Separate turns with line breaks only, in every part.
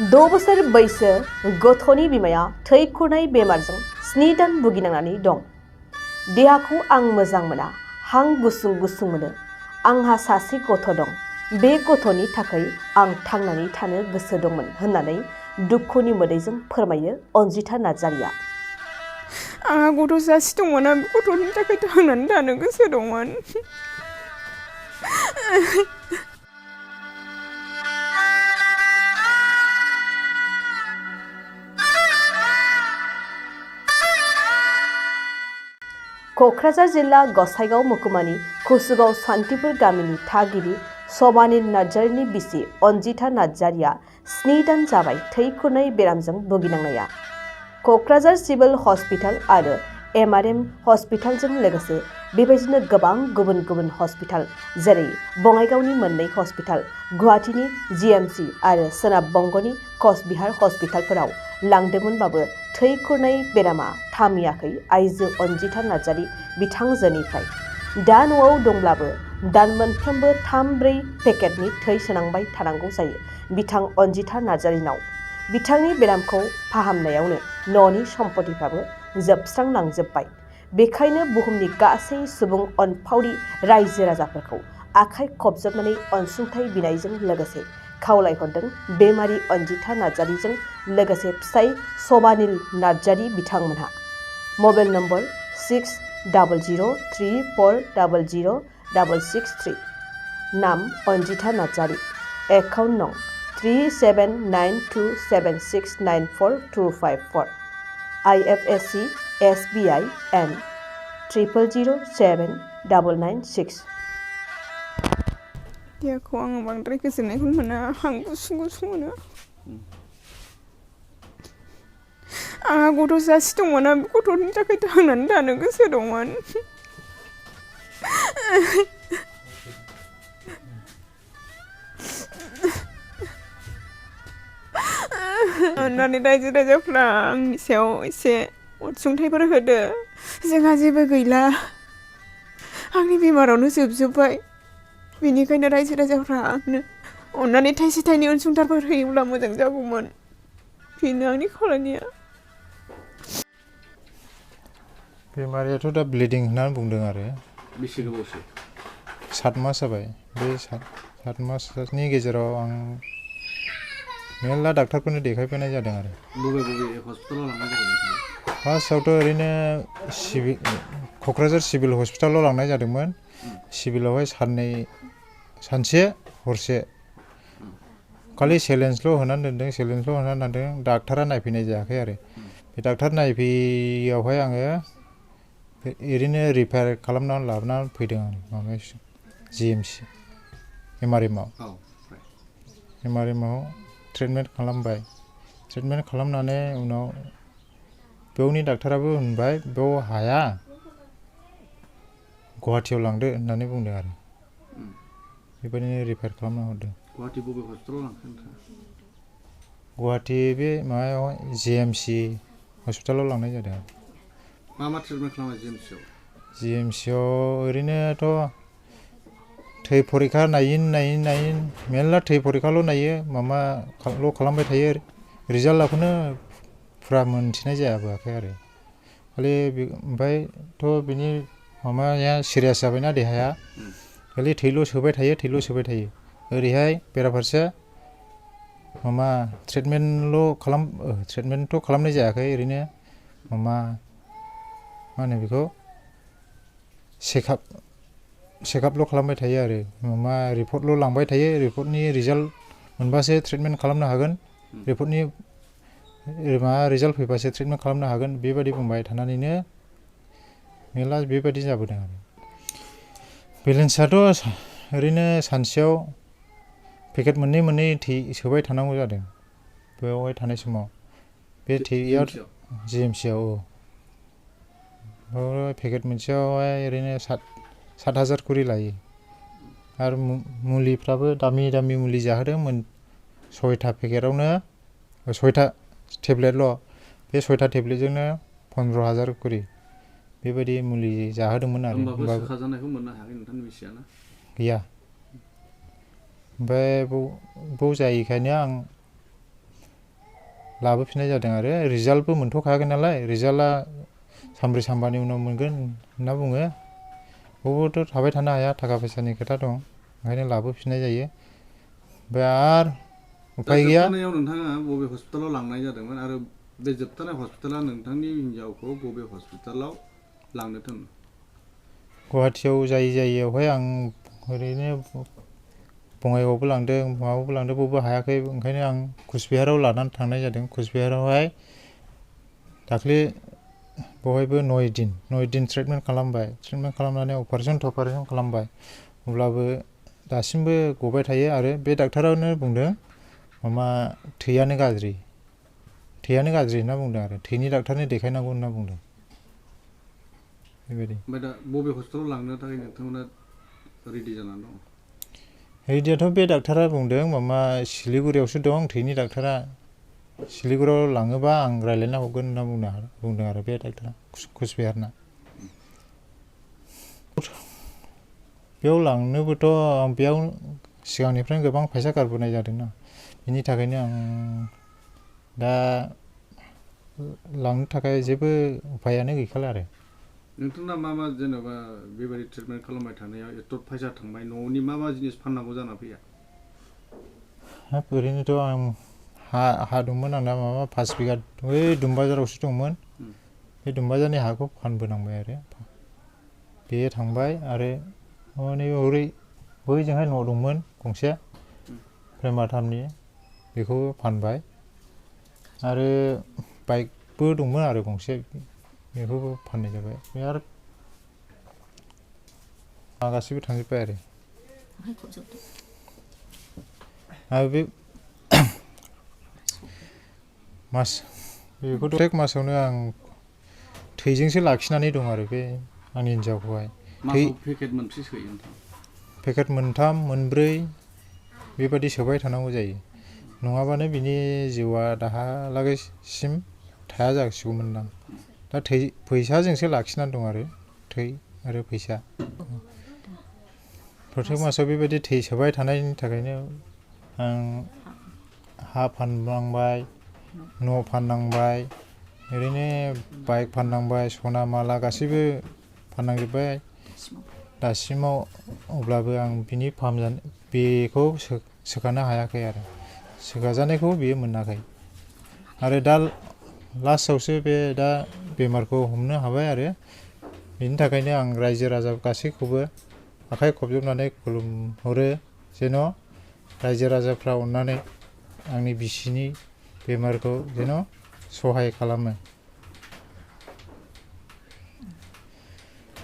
द' बोसोर बैसो गथ'नि बिमाया थै खुरनाय बेमारजों 7 दान भुगिनांनानै दं। देहाखौ आं मोजां मोना, हां गुसुं गुसुं मोनो। आंहा सासे गथ' दं। बे गथ'नि थाखाय आं थांनानै थानो गोसो दंमोन होननानै दुखुनि मोदैजों फोरमायो अन्जिता नार्जारीया।
आंहा गथ' सासे दंमोन, आं गथ'नि थाखाय थांनानै थानो गोसो दंमोन।
क'क्राझार जिल्ला गसाइगाव महकुमानि कुसुगाव सान्तिपुर गामिनि थागिबि सबानिल नार्जारीनि बिसि अन्जिता नार्जारीया 7 दान जाबाय थै खुरनाय बेरामजों भुगिनांनाया। क'क्राझार सिभिल हस्पिटाल आरो MRM हस्पिटालजों लोगोसे बेबायदिनो गोबां गुबुन गुबुन हस्पिटाल जेरै बङाइगावनि मोननै हस्पिटाल, गुवाहाटीनि GMC आरो सोनाब बंग'नि कचबिहार हस्पिटालफोराव लांदोंमोनबाबो थै खुरनाय बेरामा थामियाखै आइजो अन्जिता नार्जारी बिथांजोनिफ्राय। दा न'आव दंब्लाबो दान मोनफ्रोमबो 3-4 पेकेटनि थै सोनांबाय थानांगौ जायो बिथां अन्जिता नार्जारीनाव। बिथांनि बेरामखौ फाहामनायावनो न'नि सम्पथिफ्राबो जोबस्रांलांजोब्बाय। बेखायनो बुहुमनि गासै सुबुं अनफावरि रायजो राजाफोरखौ आखाइ खबजबनानै अनसुंथाइ बिनायजों लोगोसे खावलायहरदों बेमारि अन्जिता नार्जारीजों लोगोसे फिसाइ सबानिल नार्जारी बिथांमोनहा। Mobile number 6003400663। नाम अन्जिता नार्जारी। एकाउन्ट नं 3792769424। IFSC SBI N 000796।
देहाखौ आङो बांद्राय गोजोननायखौनो मोना, हां गुसुं गुसुं मोनो। आंहा गथ' सासे दंमोन, आं गथ'नि थाखाय थांनानै थानो गोसो दंमोन। अन्नानै रायजो राजाफ्रा आंनि सायाव एसे अनसुंथाइफोर होदो। जोंहा जेबो गैला, आंनि बेमारावनो जोबजोब्बाय। बेनिखायनो रायजो राजाफ्रा आंनो अन्नानै थाइसे थाइनै अनसुंथाइफोर होयोब्ला मोजां जागौमोन। बेनो आंनि खावलायनाया।
बेमारियाथ' दा ब्लिडिं होननानै बुंदों आरो।
बेसे गोबावसो?
7 मास जाबाय। बे 7 मासनि गेजेराव आं मेरला डाक्टारफोरनो देखायबोनाय जादों आरो।
बबे हस्पिटालाव लांनाय जादों?
फार्स्टआवथ' ओरैनो क'क्राझार सिभिल हस्पिटालाव लांनाय जादोंमोन। सिभिलावहाय सानसे हरसे खालि सेलेन्सल' होनानै दोनदों। डाक्टारा नायफैनाय जायाखै आरो। बे डाक्टार नायफैयावहाय आङो ओरैनो रिफार खालामनानै लाबोनानै फैदों आरो माबायाव GMC MRMआव ट्रिटमेन्ट खालामबाय। ट्रिटमेन्ट खालामनानै उनाव बेयावनि डाक्टाराबो होनबाय बेयाव हाया, गुवाहाटीयाव लांदो होननानै बुंदों आरो। बेबायदिनो रिफार खालामना हरदों।
गुवाहाटी बबे हस्पिटालाव लांखो नोंथाङा?
गुवाहाटी बे माबायावहाय GMC हस्पिटालाव लांनाय जादों आरो।
मा ट्रिटमेन्ट खालामो GMCआव?
GMCआव ओरैनोथ' थै फरिखा नायै मेरला थै फरिखाल' नायो, माबाल' खालामबाय थायो। रिजाल्टखौनो फुरा मोनथिनाय जायाखै आरो। खालि ओमफ्रायथ' बिनि माबाया सिरियास जाबायना देहाया, खालि थैल' सोबाय थायो। ओरैहाय बेराफारसे ट्रिटमेन्टथ' खालामनाय जायाखै, ओरैनो मा होनो बेखौ चेकआपल' खालामबाय थायो आरो। रिपर्टल' लांबाय थायो। रिपर्टनि रिजाल्ट मोनबासो ट्रिटमेन्ट खालामनो हागोन। रिपर्टनि रिजाल्ट फैबासो ट्रिटमेन्ट खालामनो हागोन। बेबायदि बुंबाय थानानैनो मेरला बेबायदि जाबोदों आरो। बेलेन्सआथ' ओरैनो सानसेयाव पेकेट मोननै थै सोबाय थानांगौ जादों बेवहाय थानाय समाव। बे थैया GMCआव पेकेट मोनसेयावहाय ओरैनो 7,000 करि लायो। आरो मुलिफ्राबो दामि मुलि जाहोदों। 6टा पेकेटआवनो 6टा टेब्लेटल'। बे 6टा टेब्लेटजोंनो 15,000 करि बेबायदि मुलि जाहोदोंमोन आरो।
होमबाबो सोखाजानायखौ मोननो हायाखै नोंथांनि बिसियाना?
गैया। ओमफ्राय बाव जायैखायनो आं लाबोफिननाय जादों आरो रिजाल्टबो मोनथ'खायाखै नालाय रिजाल्टआ सानब्रै सानबानि उनाव मोनगोन होनना बुङो बबावथ' थाबाय थानो हाया थाखा फैसानि खोथा दं ओंखायनो लाबोफिननाय जायो ओमफ्राय आरो उफाय गैया
जोबथारनायाव नोंथाङा बबे हस्पिटालाव लांनाय जादोंमोन आरो बे जोबथारनाय हस्पिटाला नोंथांनि हिन्जावखौ बबे हस्पिटालाव लांनो थिनदों
गुवाहाटियाव जायगायावहाय आं ओरैनो बङाइगावबो लांदों माबाबो लांदों बबेबो हायाखै ओंखायनो आं कुचबिहाराव लानानै थांनाय जादों कुचबिहारावहाय दाख्लै बहायबो 9 दिन ट्रिटमेन्ट खालामबाय ट्रिटमेन्ट खालामनानै अपारेसन खालामबाय अब्लाबो दासिमबो गबाय थायो आरो बे डाक्टारानो बुंदों माबा थैयानो गाज्रि होनना बुंदों आरो थैनि डाक्टारनो देखायनांगौ होनना बुंदों बेबायदि
ओमफ्राय दा बबे हस्पिटालाव लांनो थाखाय नोंथांमोना रेडि जानानै दं
रेडियाथ' बे डाक्टारा बुंदों माबा सिलिगुरियावसो दं थैनि डाक्टारा सिलिगुरियाव लाङोबा आं रायज्लायना हरगोन होनना बुंदों आरो बे डाक्टारा कुचबिहारना बेयाव लांनोबोथ' बेयाव सिगांनिफ्रायनो गोबां फैसा गारबोनाय जादोंना बिनि थाखायनो आं दा लांनो थाखाय जेबो उफायानो गैखाला आरो
नोंथांना मा जेनेबा बेबायदि ट्रिटमेन्ट खालामबाय थानायाव एथ' फैसा थांबाय न'नि मा जिनिस फाननांगौ जाना फैया
ओरैनोथ' आं हा दंमोन आंना माबा 5 बिगा बै दुमबाजारावसो दंमोन बे दुमबाजारनि हाखौ फानबोनांबाय आरो बे थांबाय आरो माने बैजोंहाय न' दंमोन गंसे प्रेमाथामनि बेखौबो फानबाय आरो बाइकबो दंमोन आरो गंसे बेखौबो फाननाय जाबाय बे आरो गासैबो थांजोब्बाय आरो बे बेखौथ' प्रत्येक मासावनो आं थैजोंसो लाखिनानै दं आरो बे आंनि हिन्जावखौहाय
पेकेट मोनबेसे सोयो नोंथां
पेकेट 3 4 बेबायदि सोबाय थानांगौ जायो नङाबानो बिनि जिउआ दाहालागैसिम थाया जासिगौमोन दां दा फैसाजोंसो लाखिनानै दं आरो थै आरो फैसा प्रत्येक मासाव बेबायदि थै सोबाय थानायनि थाखायनो आं हा फाननांबाय न' फाननांबाय ओरैनो बाइक फाननांबाय सना माला गासैबो फाननांजोब्बाय दासिमाव अब्लाबो आं बिनि बेखौ सोखानो हायाखै आरो सोखाजानायखौ बियो मोनाखै आरो दा लास्टआवसो बे दा बेमारखौ हमनो हाबाय आरो बेनि थाखायनो आं रायजो राजा गासैखौबो आखाइ खबजोबनानै खुलुमहरो जेन' रायजो राजाफ्रा अननानै आंनि बिसिनि बेमारखौ जेन' सहाय खालामो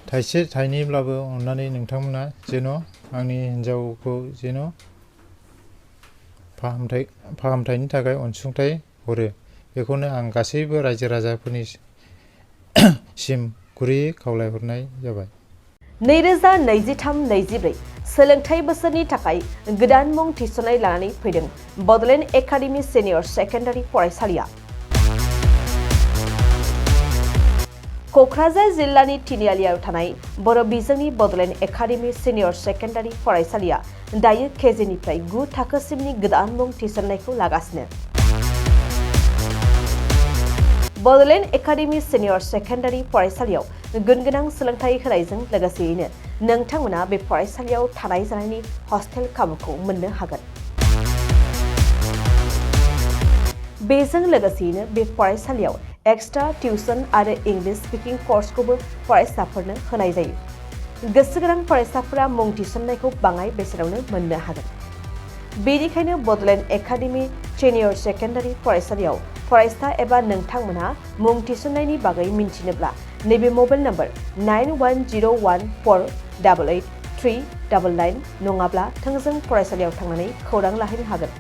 थाइसे थाइनैब्लाबो अननानै नोंथांमोना जेन' आंनि हिन्जावखौ जेन' फाहामथायनि थाखाय अनसुंथाइ हरो बेखौनो आं गासैबो रायजो राजाफोरनि सिम गुरैयै खावलायहरनाय जाबाय
2023-24 सोलोंथाइ बोसोरनि थाखाय गोदान मुं थिसननाय लानानै फैदों बड'लेण्ड एकाडेमि सिनियर सेकेन्डारि फरायसालिया क'क्राझार जिल्लानि तिनिआलियाव थानाय बर' बिजोंनि बड'लेण्ड एकाडेमि सिनियर सेकेन्डारि फरायसालिया दायो केजिनिफ्राय 9 थाखोसिमनि गोदान मुं थिसननायखौ लागासिनो बड'लेण्ड एकाडेमि सिनियर सेकेन्डारि फरायसालियाव गुनगोनां सोलोंथाइ होनायजों लोगोसेयैनो नोंथांमोना बे फरायसालियाव थानाय जानायनि हस्टेल खाबुखौ मोननो हागोन बेजों लोगोसेयैनो बे फरायसालियाव एक्सट्रा टिउसन आरो इंलिश स्पिकिं कर्सखौबो फरायसाफोरनो होनाय जायो गोसो गोनां फरायसाफोरा मुं थिसननायखौ बाङाय बेसेनावनो मोननो हागोन बेनिखायनो बड'लेण्ड एकाडेमि सिनियर सेकेन्डारि फरायसालियाव फरायसा एबा नोंथांमोनहा मुं थिसननायनि बागै मिन्थिनोब्ला नैबे मबाइल नम्बर 9101488399 नङाब्ला थोंजों फरायसालियाव थांनानै खौरां लाहैनो हागोन